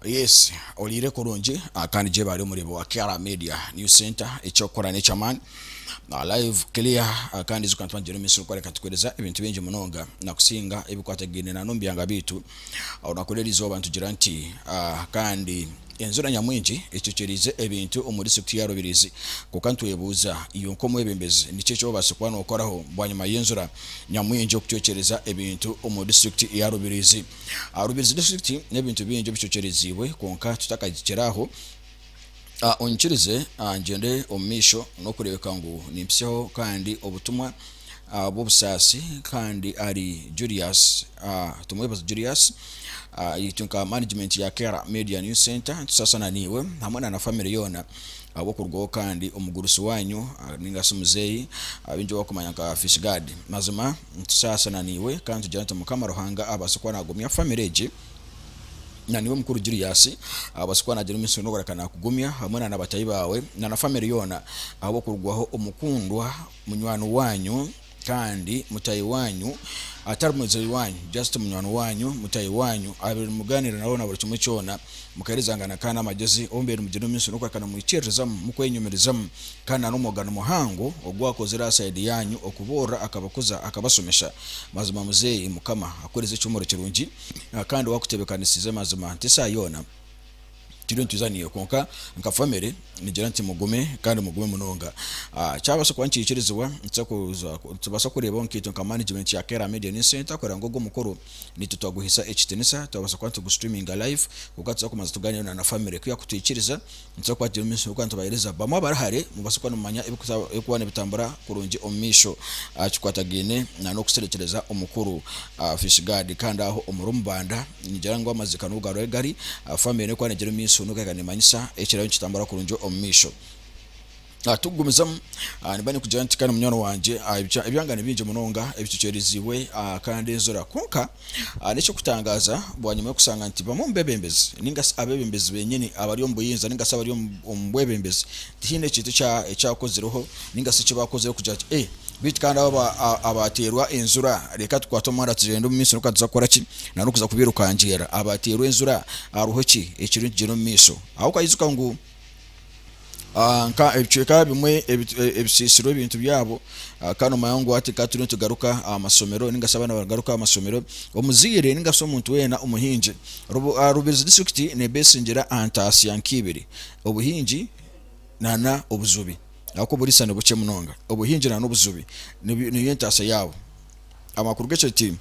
Yes, oriire kurungi kandi gyebare omureebi wa KR Media News Center ekyokukora nekyamaani live clear kandi ijuka nituba nitugyenda omu maisho kworeka tukuhereza ebintu bingi munonga nakusinga ebikwatagaine na n'omubyanga byaitu orunaku rw'erizooba nitugira nti kandi enjura nyamwingi ecwekyereize ebintu omu disiturikiti ya Rubirizi kwonka nitwebuuza iwe nk'omwebembezi niki eki obaasa kuba nokoraho bwanyima y'enjura nyamwingi okucwekyereza ebintu omu disiturikiti ya Rubirizi. Rubirizi disiturikiti n'ebintu bingi ebicwekyereziibwe kwonka tutakagikira aho, onyikirize ngyende omu maisho n'okureebeka ngu nimpitsyaho kandi obutumwa bw'obusaasi kandi ahari Julius Tumwebaze Julius itwe nka management ya Kera Media News Center nitusaasana naiwe hamwe na na famire yoona ahabw'okurugaho kandi omugurusi wanyu ninga shi muzeeyi baingi ou barikumanya nka Fish Guard. Mazima nitusaasana naiwe kandi nitugira nti Mukama Ruhanga abaase kuba nagumya famire egi na niiwe mukuru Julius abaase kuba nagira omu maisho n'okureka nakugumya hamwe na nabatahi baawe na na famire yoona ahabw'okurugwaho omukundwa munywani wanyu kandi mutahi wanyu atari muzeyi wanyu just munywani wanyu mutahi wanyu abaire nimuganira nawe na buri kimwe kyona mukaherezangana kandi amagyezi obu mubaire nimugyenda omu maisho n'okureka nimwikiririzamu mukwenyumirizamu kandi na n'omugano muhango ogwakozire aha side yanyu okuboorora akabakuza akabasomesa mazima muzeyi mukama akuhereze ekihumuro kirungi kandi owakutebekanisize mazima nti esaaha yoona Turiyo nitwiza naiwe kwonka nka family nigira nti mugume kandi mugume munonga. Kyabaasa kuba nikiikirizibwa nitubaasa kureebaho nkaitwe nka management ya Kera Media News Center kureba ngu ogu omukoro naitwe twaguhaisa ekitinisa twabaasa kuba nitugu streaminga live kwonka tuza kubanza tugaaniire na na family ku yakutwikiriza nituza kuba turi omumaisho nitubaheereza bamwe abari hare mubaase kuba nimumanya ebirikuba nibitambura kurungi omu maisho kikwatagaine na n'okuserekyereza omukuru Fish Guard kandi aho omuri Omubanda. Ningira ngu amazika n'obu garaabe gari, famire n'ekuba neegyenda omu maisho n'okuhika neemanyisa ekiraabe nikitambura kurungi omu maisho. Turikugumizamu, nimba ninkugira nti kandi munywani wangye, ebyanga ni bingi munonga ebicwekyereziibwe kandi enjura. Kwonka n'eky'okutangaaza bwanyima y'okushanga nti bamwe omu beebembezi nainga shi abeebembezi benyini abari omu buyinza nainga shi abari omu bwebembezi tihaine ekintu ekyakozireho nainga shi eki baakozire kugira bati Beitu kandi abo abaateerwa enjura, reka tukwate omwanya tugyende omu maisho nituza kukora ki? N'okuza kubirukangiirira. Abaateerwa enjura hariho ki ekiriyo nikigyenda omu maisho? Aho okaijuka ngu nka ebicweka bimwe ebisiisirwe ebintu byabo, kandi nomanya ngu hati ka turiyo nitugaruka aha masomero ninga shi abaana barikugaruka aha masomero, omuzaire ninga shi omuntu weena omuhingi, Rubirizi disiturikiti nebeesingira aha ntaasya nk'ibiri, obuhingi nana obujubi. Ahabw'okuba oburiisa ni bukye munonga. Obuhingi na n'obujubi niyo entaasya yaabo. Amakuru g'ekyo ti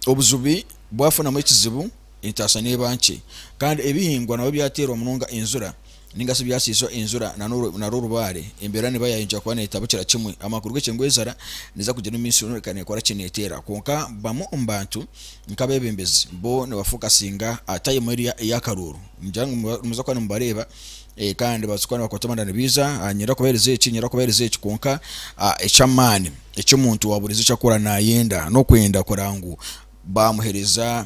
obujubi bwafunamu ekizibu entaasya neeba nkye. Kandi ebihingwa nabyo byateerwa munonga enjura ninga shi byasiiswa enjura nari orubaare, embeera neeba yaayongyera kuba neetabukira kimwe. Amakuru g'ekyo ngu enjara neeza kugira omu maisho neekora ki? Neeteera. Kwonka bamwe omu bantu nk'abeebembezi bo nibafokasinga aha tayimu eriya ey'akaruuru. Ningira ngu nimuza kuba nimubareeba. Kandi babaasa kuba nibakwata omwanya nibaija, niinyenda kubaheereza eki, niinyenda kubaheereza eki, kwonka eky'amaani eki omuntu wa buriijo eki arikuba naayenda n'okwenda kureba ngu baamuheereza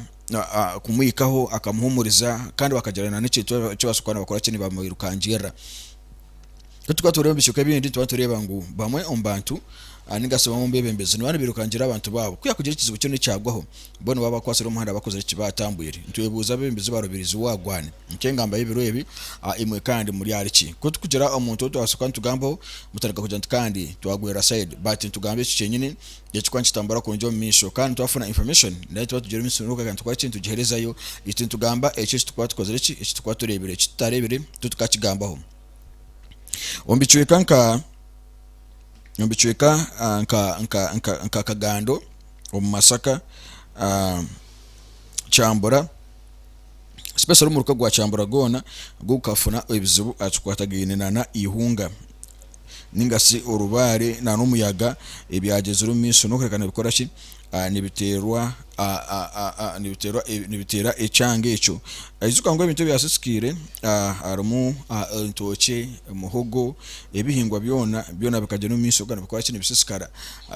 kumuhikaho akamuhuumuriza kandi bakagira n'ekintu eki babaasa kuba nibakora ki nibamwirukangirira. Ku turikuba nitureeba omu bicweka ebindi nituba nitureeba ngu bamwe omu bantu ninga shi bamwe omu beebembezi nibaba nibirukangira abantu baabo. Ku yaakugira ekizibu kyona ekyagwaho, bo nibaba bakwatsire omuhanda bakozire ki? Baatambwire. Nitwebuuza abeebembezi ba Rubirizi waagwani? Nk'engamba y'ebiro ebi, imwe kandi muri ahari ki? Ku turikugira omuntu ou twabaasa kuba nitugambaho, mutandika kugira nti kandi twagwera side. But nitugamba eki kyenyini ekirikuba nikitambura kurungi omu maisho. Kandi twafuna information nayo nituba tugiire omu maisho nitukora ki? Nitugiheerezayo. Itwe nitugamba ekyo eki turikuba tukozire ki? Eki turikuba tureebire. Eki tutareebire titukakigambaho. Omu bicweka nka omu bicweka nka nka nka nka Kagando omu Masaka, Kyambura especially omuruka gwa Kyambura gwona gukafuna ebizibu aha kikwatagaine nana eihunga ninga shi orubaare nana omuyaga ebyagyezire omu maisho n'okureka nibikora ki nibiteerwa nibiteerwa nibiteera ekyanga ekyo. Ijuka ngu ebintu ebyasisikaire harimu entookye, muhogo, ebihingwa byona, byona bikagyenda omu maisho nibikora ki nibisisikara.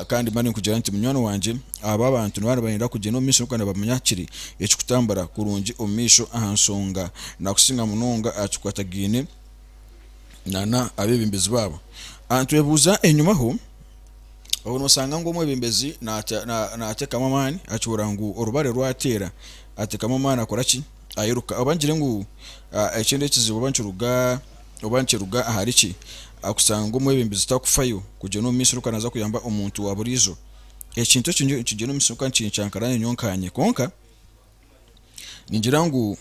Kandi mba ninkugira nti munywani wangye aba abantu nibaba nibenda kugyenda omu maisho kandi nibamanya kiri ekirikutambura kurungi omu maisho aha nshonga nakusinga munonga aha kikwatagaine nana abeebembezi baabo. Nitwebuuza enyimaho. Obu noshanga ngu omwebembezi nateekamu amaani akihurira ngu orubare rwateera, ateekamu amaani akora ki? Airuka oba ngire ngu ekindi ekizibu oba nikiruga oba nikiruga ahari ki? Kusanga omwebembezi takufayo kugyenda omu maisho orikuba naaza kuyamba omuntu wa buriijo. Ekintu eki nikigyenda omu maisho kwonka nikinkyankaranya nyowe nkanye. Kwonka ningira ngu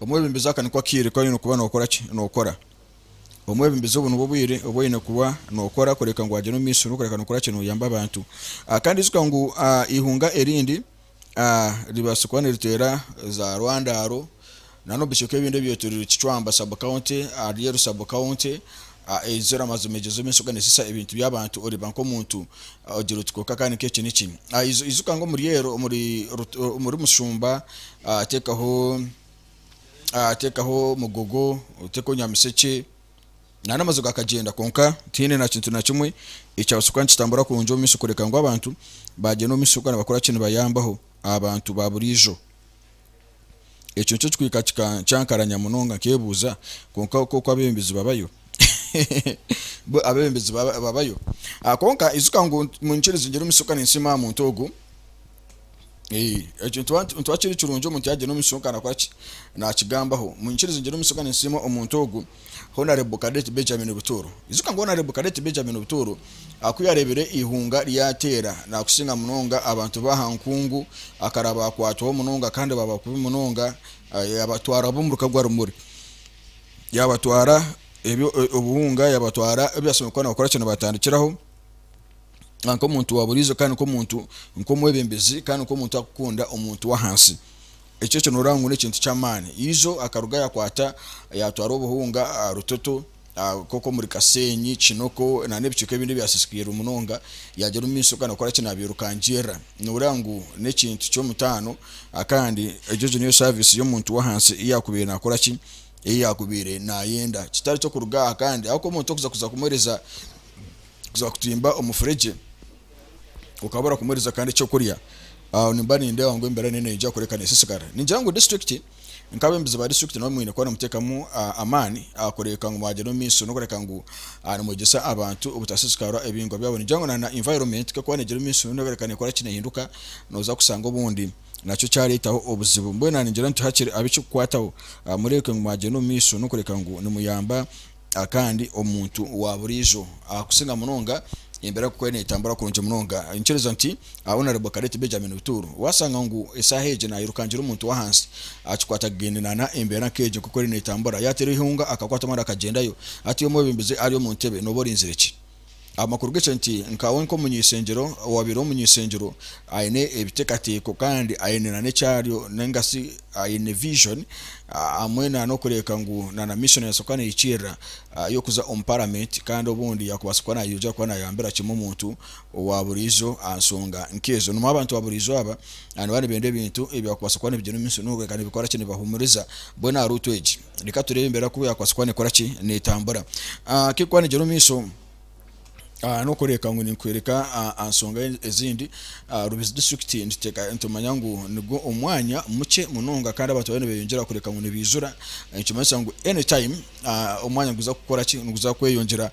omwebembezi aka niko akaire aku oine kuba nookora ki? Nookora. Omwebembezi obu nibwo bwire obu oine kuba nookora kureka ngu wagyenda omu maisho n'okureka nookora ki? Nooyamba abantu. Kandi ijuka ngu eihunga erindi Ribaasa kuba niriteera za Rwandaro nana omu bicweka ebindi ebyetoreire Kicwamba sub county, Ryeru sub county, ezo amazima egyo z'omumaisho nisisa ebintu by'abantu oreeba nk'omuntu ogira oti kwonka kandi nk'eki niki. Ijuka ngu omuri Ryeru omuri Mushumba teekaho teekaho Mugogo, oteekeho Nyamiseke. Nana amaju gakagyenda kwonka tihaine na kintu na kimwe ekyabaasa kuba nikitambura kurungi omu maisho kureka ngu abantu baagyenda omu maisho kwonka nibakora ki nibayambaho abantu ba buriijo. Ekyo nikyo kikuhika kikankyankaranya munonga nkebuuza kwonka oku abeebembezi babayo bo abeebembezi babayo. Kwonka ijuka ngu munyikirize ngyende omu maisho kandi ninsiima aha muntu ogu. Ekyo nituba kiri kirungi omuntu yagyenda omu maisho nakora ki? Nakigambaho. Munyikirize ngyende omu maisho kandi ninsiima omuntu ogu Honourable Cadet Benjamin Buturo. Ijuka ngu Honourable Cadet Benjamin Buturo ku yareebire eihunga ryateera nakusinga munonga abantu b'aha nkungu akaraba akwatwaho munonga kandi baba kubi munonga yabatwara ab'omuruka gwa Rumuri. Yabatwara obuhunga yabatwara ebi yashemereire kuba nabakora ki nibatandikiraho. Nk'omuntu wa buriijo kandi nk'omuntu nk'omwebembezi kandi nk'omuntu arikukunda omuntu w'ahansi. Ekyo ekyo nooreba ngu n'ekintu ky'amaani. Ijo akaruga yaakwata yaatwara obuhunga aha Rutoto nk'oku omuri Kaseenyi, Kinoko n'ebicweka ebindi ebyasiisikaire munonga yaagyenda omu maisho kandi naakora ki naabiirukangirira. Nooreba ngu n'ekintu ky'omutaano kandi egyo egyo niyo saviisi y'omuntu w'ahansi ei yaakubaire naakora ki, ei yaakubaire naayenda. Kitari ky'okuruga aha kandi ahabw'okuba omuntu orikuza kuza kumuheereza kuza kutimba omufuregye okabura kumuhereza kandi ekyokurya aho nimba nindeeba ngu embeera neyo neija kureka nesisikara. Ningira ngu disiturikiti nk'abebembezi ba disiturikiti nabo mwine kuba nimutekamu amaani kureebeka ngu mwagyenda omu maisho n'okureka ngu nimwegyesa abantu obutasisikara ebihingwa byabo. Ningira ngu na environment ku erikuba negyenda omu maisho n'okureka nekora ki nehinduka noza kushanga obundi nakyo kyaretaho obuzibu. Mbwenu ningira nti hakiri abekikukwataho mureebeke ngu mwagyenda omu maisho n'okureka ngu nimuyamba Kandi omuntu wa buriijo akusinga munonga embeera ku eriyo netambura kurungi munonga. Ninkiriza nti Honourable Cadet Benjamin Buturu wasanga ngu esaaha egi nayirukangira omuntu wahansi akikwatagaine nana embeera nk'egyo nkoku eriyo netambura. Yateera eihunga akakwata omwana akagyendayo hati omwebembezi ari omuntebe noba orinzire ki? Amakuru g'ekyo nti nkawe nk'omuny'eishengyero owabaire omuny'eishengyero aine ebiteekateeko kandi aine nana eki ariyo ninga shi aine vision hamwe nana okureebeka ngu nana mission yabaasa kuba nehikiirira y'okuza omu paramenti kandi obundi yakubaasa kuba nayongyera kuba nayambira kimwe omuntu owa buriijo aha nshonga nk'ezo. Nimwo abantu ba buriijo aba nibaba nibenda ebintu ebyakubaasa kuba nibigyenda omu maisho n'okureebeka nibikora ki nibahumuriza mbwenu aha ruutu egi. Reka tureebe embeera ku yaakubaasa kuba neekora ki? Neetambura. Ku erikuba neegyenda omu maisho, n'okureebeka ngu ninkworeka aha nshonga ezindi, Rubirizi disiturikiti nitumanya ngu nigwo omwanya mukye munonga kandi abantu bariyo nibeyongyera kureebeka ngu nibaijura, nikimanyisa ngu any time omwanya niguza kukora ki? Niguza kweyongyera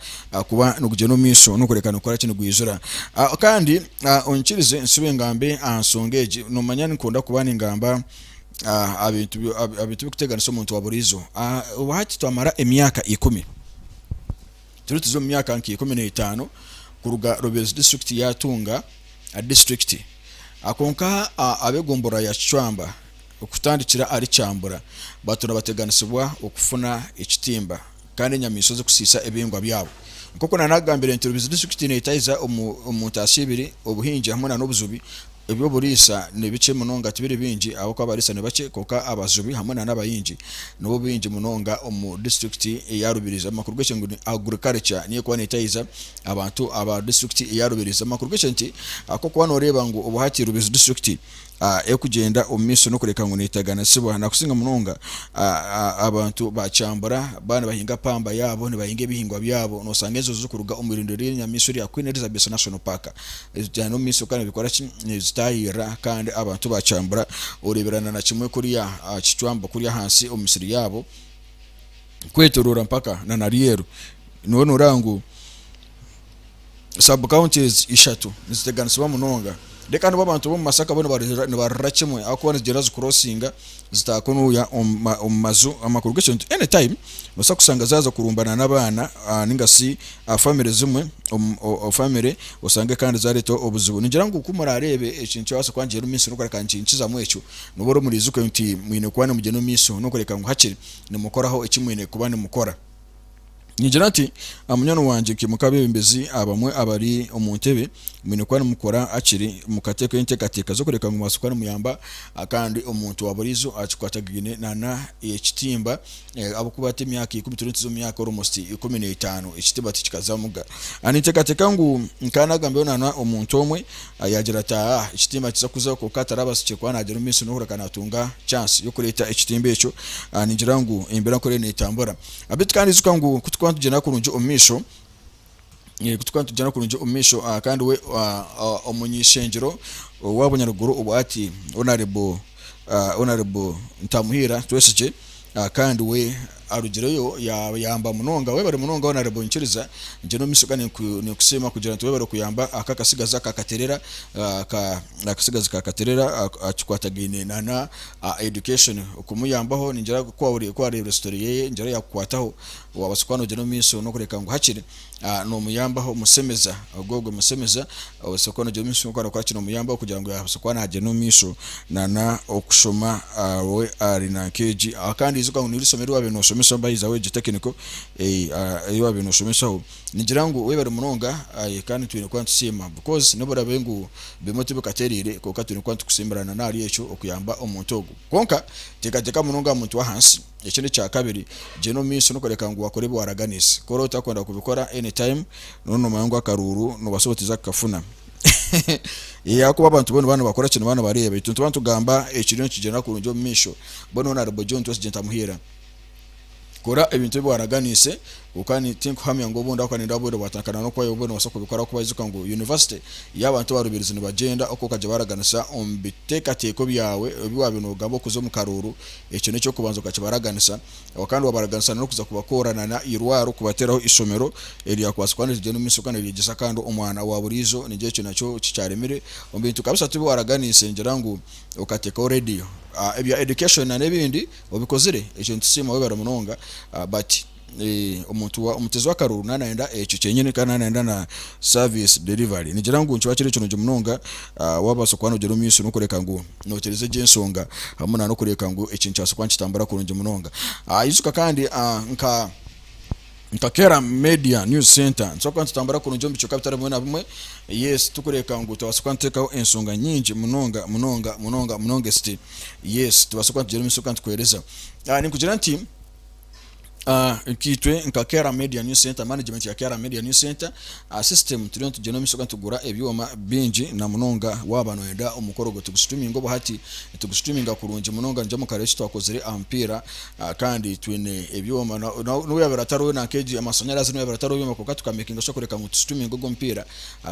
kuba nigugyenda omu maisho n'okureebeka nigukora ki? Nigwijura. Kandi onyikirize nshube ngambe aha nshonga egi, noomanya ninkunda kuba ningamba aha bintu ebirikuteganisa omuntu wa buriijo. Obu hati twamara emyaka ikumi, turiyo tuza omu myaka nka 15 kuruga Rubirizi disiturikiti yaatunga disiturikiti. Kwonka ab'egomborora ya Kicwamba okutandikira ahari Kyambura batuura nibateganisibwa okufuna ekitimba kandi enyamaishwa ezirikusiisa ebihingwa byabo. Nk'oku naanagambire nti Rubirizi disiturikiti neetahiza omu ntaasya ibiri, obuhingi hamwe n'obujubi. Eby'oburiisa ni bikye munonga tibiri bingi ahabw'okuba abariisa ni bakye kwonka abajubi hamwe na n'abahingi nibo baingi munonga omu disiturikiti eya Rubirizi. Amakuru g'ekyo ngu ni agriculture niyo erikuba neetahiza abantu aba disiturikiti eya Rubirizi. Amakuru g'ekyo nti ahabw'okuba nooreeba ngu obu hati Rubirizi disiturikiti erikugyenda omu maisho n'okureka ngu neteganisibwa nakusinga munonga abantu ba Kyambura baaba nibahinga pamba yaabo nibahinga ebihingwa byabo noshanga enjojo zirikuruga omu irindiro ry'enyamaishwa erya Queen Elizabeth National Park Zityaana omu maisho kandi nibikora ki? Nizitaahirira kandi abantu bakyambura oreeberana na kimwe kuriya aha kicwamba kuriya ahansi omu misiri yaabo kwetoroora mpaka na Narieru. Niwe nooreeba ngu sub counties ishatu niziteganisibwa munonga. Reka nibo abantu b'omu Masaka bo nibarira kimwe ahakuba nizigyenda zikurosinga zitaaha kunuya omu maju. Amakuru g'ekyo nti any time nobaasa kushanga zaaza kurumbana n'abaana ninga shi famire zimwe famire oshange kandi zareeta obuzibu. Ningira ngu ku murareebe ekintu kirabaasa kuba nikigyenda omu maisho n'okureka nikinkizamu ekyo noba ori omuriijuke nti mwine kuba nimugyenda omu maisho n'okureka ngu hakiri nimukoraho eki mwine kuba nimukora. Ningira nti, Munywani wangye nkimuka abeebembezi abamwe abari omu ntebe, mwine kuba nimukora hakiri mukateekaho enteekateeka z'okureka ngu mubaase kuba nimuyamba kandi omuntu wa buriijo akikwatagaine nana ekitimba ahabw'okuba hati emyaka ikumi turiyo nituza omu myaka almost 15 ekitimba tikikazamuga. Ninteekateeka ngu nkaba naagambireho nana omuntu omwe yaagira ati aa ekitimba nikiza kuzaho kwonka tarabasikire kuba naagyenda omu maisho n'okureka naatunga chance y'okureeta ekitimba ekyo. Ningira ngu embeera nk'oku eriyo neetambura. Beitu kandi ijuka ngu ku turikuba nitugyenda kurungi omu maisho, ku turikuba nitugyenda kurungi omu maisho kandi we omuny'ishengyero owa Bunyaruguru obwa hati Honourable Honourable Ntamuhiira Twesigye kandi we arugireyo yaayamba munonga. Webare munonga Honourable Nkiriza, ngyenda omu maisho kandi ninkusiima kugira nti webare kuyamba aka akasigazi aka Katerera akasigazi ka Katerera akikwatagaine na Education okumuyambaho ningira ku wareebire story yeye ningira yakukwataho wabaasa kuba nogyenda omu maisho nokureka ngu hakiri nomuyambaho musemeza ogwo ogwo musemeza obaasa kuba nogyenda omu maisho nokukora ki nomuyambaho kugira ngu yabaasa kuba nagyenda omu maisho nana okushoma we ari nankeegi kandi ijuka ngu niryo ishomero eri wabaire noshomesaho by the way egyo technical eyi wabaire noshomesaho Ningira ngu webare munonga kandi twine kuba nitusiima because nobu orabe ngu bimwe tibikatereire kwonka twine kuba nitukusiimirana n'ahari ekyo okuyamba omuntu ogu. Kwonka teekateeka munonga aha muntu w'ahansi. Ekindi ekyakabiri, gyenda omu maisho n'okureka ngu wakora ebi waraganiise. Ku oraabe otakwenda kubikora any time noba nomanya ngu akaruuru nobaasa otiiza kukafuna. Ahakuba abantu bo nibaba nibakora ki? Nibaba nibareeba. Itwe nituba nitugamba ekiriyo nikigyenda kurungi omu maisho. Mbwenu Honourable John Twesigye Ntamuhiira. Kora ebintu ebi waraganiise kwonka tinkuhamya ngu obundi ahakuba nindeeba obwire bwatandika n'okuhwayo obwo nobaasa kubikora ahakuba ijuka ngu university y'abantu abarubirizi nibagyenda oku okagye baraganisa omu biteekateeko byawe ebi wabaire nogamba okuza omu karuuru ekyo n'eky'okubanza okakibaraganisa kandi wabaraganisa n'okuza kubakoora na irwaro kubateeraho ishomero eryakubaasa kuba nirigyenda omu maisho kandi niryegyesa kandi omwana wa buriijo ningira ekyo nakyo kikyaremire omu bintu nka bishatu ebi waraganiise ningira ngu okateekaho radio ebya education n'ebindi Obikozire ekyo nitusiima webare munonga but omuntu omuteezi w'akaruuru naaba nayenda ekyo kyenyini kandi naaba nayenda na service delivery. Nigira ngu nikiba kiri kirungi munonga wabaasa kuba nogyenda omu maisho n'okureka ngu notereza egyo enshonga hamwe na n'okureka ngu ekintu kibaase kuba nikitambura kurungi munonga. Ijuka kandi nka. Nka Kera Media News Centre, nitubaasa kuba nitutambura kurungi omu bicweka bitari bimwe na bimwe. Yes, turikureeka ngu tubaase kuba nituteekaho enshonga nyingi munonga munonga munonga munonga esiti. Yes, tubaase kuba nitugyenda omu maisho kandi tukuheereza. Ninkugira nti nkaitwe nka Kera Media News Centre, management ya Kera Media News Centre, system turiyo nitugyenda omu maisho kandi tugura ebyoma bingi na munonga waaba nooyenda omukoro ogwo tugusitreaminge obu hati, nitugusitreaminga kurungi munonga nigyo mukare eki twakozire aha mupiira. Kandi twine ebyoma n'obu yaabaire atariho nanka egi amashanyarazi n'obu yaabaire atariho ebyoma kwonka tukamekinga sure kureka ngu tusitreaminge ogwo omupiira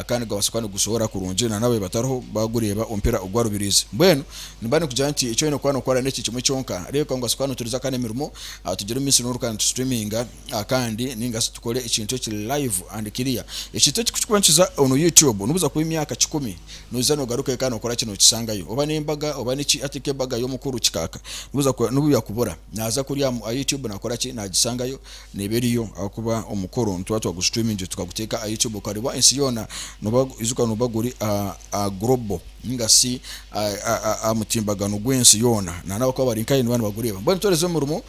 kandi gukabaasa kuba nigushohora kurungi na n'ababaire batariho baagureeba omupiira ogwarubiriize. Mbwenu nimba ninkugira nti eki oine kuba nookora n'eki kimwe kyonka reeba ngu obaase kuba nooturiza kandi emirimo tugire omu maisho n'oruka nitusitreaminga kandi ninga shi tukore ekintu ekiri live and clear. Ekintu eki ku kirikuba nikiza on YouTube nobuza kuba emyaka kikumi noija nogarukayo kandi nokora ki nokisangayo oba n'embaga oba niki hati nk'embaga y'omukuru kikaaka nobuza nobu yakubura naza kuriya aha YouTube nakora ki nagisangayo neeba eriyo ahakuba omukoro nituba twagustreamingire tukaguteeka aha YouTube okareebwa ensi yoona noba ijuka noba guri aha global ninga shi aha mutimbagano gw'ensi yoona na n'abakuba bari nkahi nibaba nibagureeba mbwenu tuhereze omurimo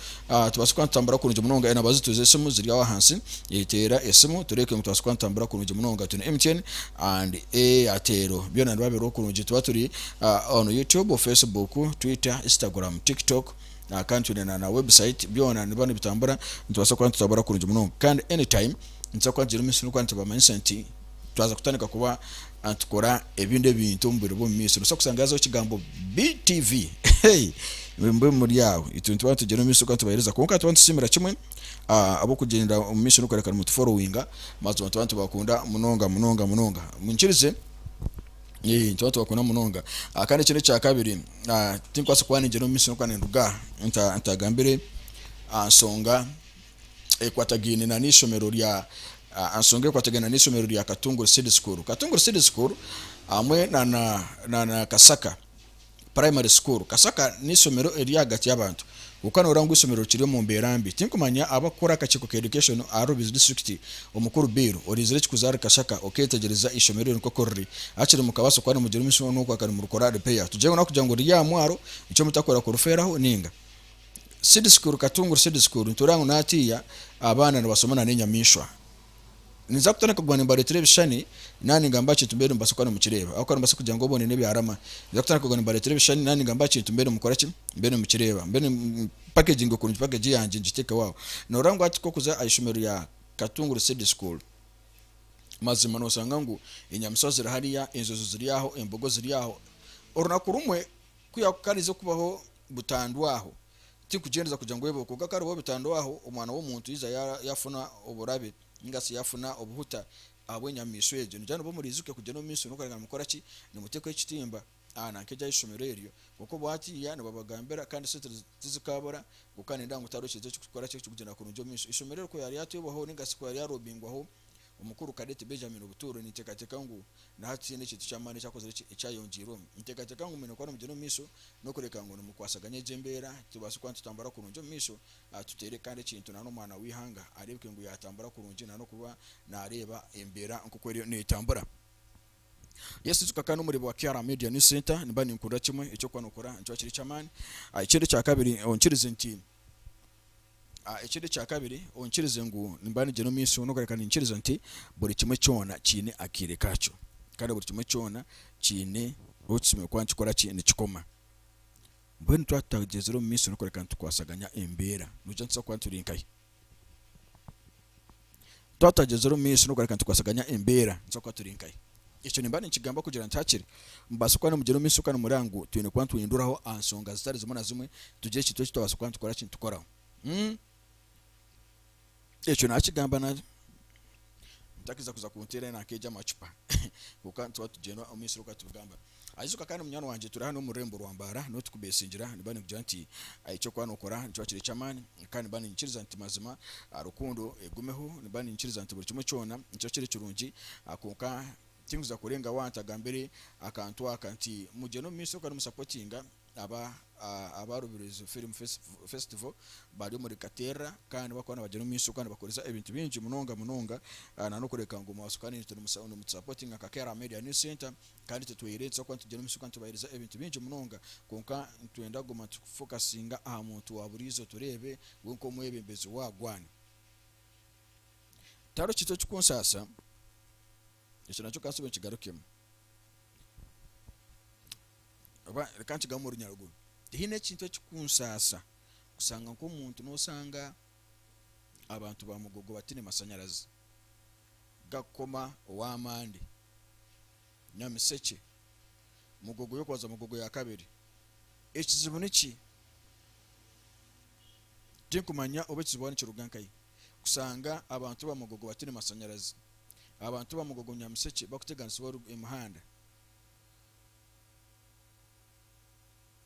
Tubaase kuba nitutambura kurungi munonga. Enamba zaitu z'esimu ziri aho ahansi. Teera esimu tureebe ngu tubaase kuba nitutambura kurungi munonga. Twine MTN and Airtel. Byona nibiba biriho kurungi. Nituba turi on YouTube, Facebook, Twitter, Instagram, TikTok kandi twine na na website. Byona nibiba nibitambura. Nitubaasa kuba nitutambura kurungi munonga. Kandi anytime nituza kuba nitugyenda omu maisho n'okuba nitubamanyisa nti twaza kutandika kuba nitukora ebindi ebintu omu bwire bw'omu maisho. Nobaasa kushanga hazaho ekigambo BTV. Hey! Mbwenu muri aho. Itwe nituba nitugyenda omu maisho kandi tubaheereza. Kwonka nituba nitusiimira kimwe ab'okugyenda omu maisho n'okureeba ngu nimutuforowinga. Mazima nituba nitubakunda munonga munonga munonga. Munyikirize, nituba nitubakunda munonga. Kandi ekindi ekyakabiri, tinkubaasa kuba ningyenda omu maisho n'okuba ninduga aha ntagambire aha nshonga. ekwatagaine na n'eishomero rya aha nshonga ekwatagaine na n'eishomero rya Katunguru Seed School. Katunguru Seed School Hamwe na na na Kasaka Primary School. Kasaka n'eishomero eriri ahagati y'abantu kwonka noreeba ngu eishomero rikiri omu mbeera mbi. Tinkumanya abakukora akakiiko ka Education ahari Rubirizi District, Omukuru Bill, oraizire ki kuza ahari Kashaka okeetegyereza eishomero eri nk'oku riri. Hakiri mukabaasa kuba nimugira omuisho n'okwaka nimurikora repair. Tugire ngu nakugira ngu riri aha mwaro nikyo mutakwenda kurufeeraho ninga? Seed School Katunguru Seed School nitureeba ngu nahatiiya abaana nibashoma na n'enyamaishwa. Ninza kutandika kuguma nimbareetera ebishushani, naaba ningamba aha kintu mbere nimubaasa kuba nimukireeba. Ahabw'okuba nimbaasa kugira ngu obone n'ebyarama. Ninza kutandika kuguma nimbareetera ebishushani, naaba ningamba aha kintu mbere nimukora ki? Mbere nimukireeba. Mbere pakeginge kurungi pakegi yangye ngiteekeho aho. Nooreba ngu hati ku orikuza aha ishomero rya Katunguru Seed School, mazima noshanga ngu enyamaishwa ziri hariya, enjojo ziri aho, embogo ziri aho. Orunaku rumwe ku yaakukarize kubaho butandu aho, Tikugyendeza kugira ngu ebeho, kwonka ku haribaho bitando aho omwana w'omuntu yaija yafuna oburabe ninga shi yafuna obuhuta ahabw'enyamaishwa egyo, nigira ngu muriijuke kugyenda omu maisho n'okureeba ngu nimukora ki, nimuteekaho ekitimba aha nanka egyo aha ishomero eryo. Kwonka obu hatiiya nibabagambira kandi esente tizikaabura, kwonka nindeeba ngu tihariho ekintu ekirikukora ki, ekirikugyenda kurungi omu maisho. Eishomero eryo ku ryateebwaho ninga shi ku ryarobingwaho Omukuru Cadet Benjamin Obutuuro, ninteekateeka ngu na hati tihaine ekintu ky'amaani ekyakozire ki, ekyayongyeirwemu. Ninteekateeka ngu mwine kuba nimugyenda omu maisho n'okureka ngu nimukwasaganya egyo embeera, tubaase kuba nitutambura kurungi omu maisho, tuteere kandi ekintu na n'omwana w'eihanga areebeke ngu yaatambura kurungi na n'okuba naareeba embeera nk'oku eriyo neetambura. Yes ijuka kandi omureebi wa Kiara Media News Centre, nimba ninkurira kimwe eky'okuba nookora nikiba kiri eky'amaani. Ekindi ekyakabiri onkirize nti. Ekindi ekya kabiri, onkirize ngu nimba nigyenda omu maisho n'okureka ninkiriza nti buri kimwe kyona kiine akaire kakyo. Kandi buri kimwe kyona kiine obu kishemereire kuba nikikora ki? Nikikoma. Mbwenu twaba tutagyezire omu maisho n'okureka nitukwasaganya embeera, nogira nituza kuba turi nkahi? Twaba tutagyezire omu maisho n'okureka nitukwasaganya embeera, nituza kuba turi nkahi? Ekyo nimba ninkigamba kugira nti hakiri mubaase kuba nimugyenda omu maisho kandi nimureeba ngu twine kuba nituhinduraho aha nshonga zitari zimwe na zimwe tugire ekintu eki twabaasa kuba nitukora ki nitukoraho. Ekyo naakigamba na mutakiza kuza kunteera nankeegye amacupa kwonka nituba nitugyenda omu maisho reka tubigamba. Aijuka kandi munywani wangye turi hanu omu rurembo rwa Mbarara niho tukubeesingira nimba ninkugira nti eky'okuba nookora nikiba kiri eky'amaani kandi nimba niinyikiriza nti mazima rukundo egumeho nimba niinyikiriza nti buri kimwe kyona nikiba kiri kirungi kwonka tinkuza kurenga waaba ntagambire akantu aka nti mugyende omu maisho kandi musapotinga aba aba Rubirizi Film Festival bari omuri Katerra kandi bakuba nibagyenda omu maisho kandi nibakoresa ebintu bingi munonga munonga na n'okureka ngu mubaase kuba nimutusapotinga nka KR Media News Centre Kandi titwire nituza kuba nitugyenda omu maisho kandi nitubaheereza ebintu bingi munonga, kwonka nitwenda kuguma nitufokasinga aha muntu wa buriijo tureebe we nk'omwebembezi wa gwani. Tihariho kintu ekirikunsaasa, ekyo nakyo ka nsube nkigarukemu, oba reka nkigambe omu runyaruguru, tihaine ekintu ekirikunsaasa kushanga nk'omuntu noshanga abantu ba mugogo bataine mashanyarazi gakukoma ow'amande. Nyamisekye, Mugogo y'okubanza Mugogo ya kabiri. Ekizibu niki? Tinkumanya oba ekizibu oba nikiruga nkahi kushanga abantu ba Mugogo bataine mashanyarazi, abantu ba Mugogo Nyamisekye bakuteganisibwa emihanda.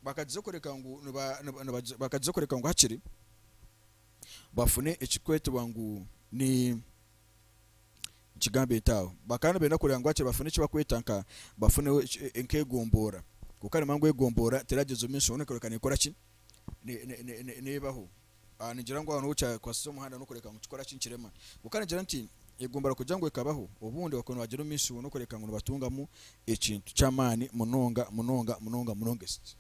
Bakagiza kureka ngu bakagiza kureka ngu hakiri bafune ekikwetebwa ngu ni. Nkigambe nta aho, bakaba nibenda kureeba ngu hakiri bafune eki barikweta nka bafune nk'egomborora. Kwonka nimanya ngu egomborora teragyeza omu maisho hoona ekareka neekora ki? Neebaho. Ningira ngu aho niho kyakwasize omuhanda n'okureka ngu kikora ki? Nikirema. Kwonka ningira nti egomborora kugira ngu ekabaho, obundi bakaba nibagyenda omu maisho n'okureka ngu nibatungamu ekintu ky'amaani munonga munonga munonga munonga esti.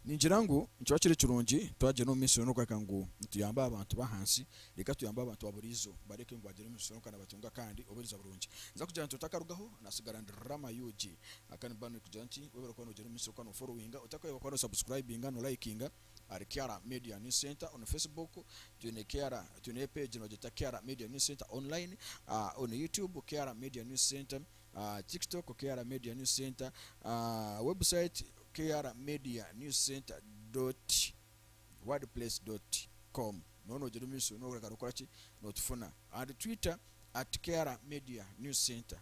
Ningira ngu nikiba kiri kirungi twagyenda omu maisho n'okworeka ngu nituyamba abantu b'ahansi, reka tuyambe abantu ba buriijo bareke ngu bagyende omu maisho kandi batunge akandi obuheereza burungi. Ninza kugira nti otakarugaho nasigara ndi Rama UG. Kandi nimba nikugira nti webare kuba nogyenda omu maisho kuba noforowinga, otakwebwa kuba nosubscribinga, nolikinga ahari Kiara Media News Centre on Facebook, twine Kiara, twine page nibagyeta Kiara Media News Centre online, on YouTube Kiara Media News Centre. TikTok KR Media News Centre, website krmedianewscentre dot wordpress dot com noba nogyenda omu maisho nokureka nokora ki notufuna and Twitter at KR Media News Centre.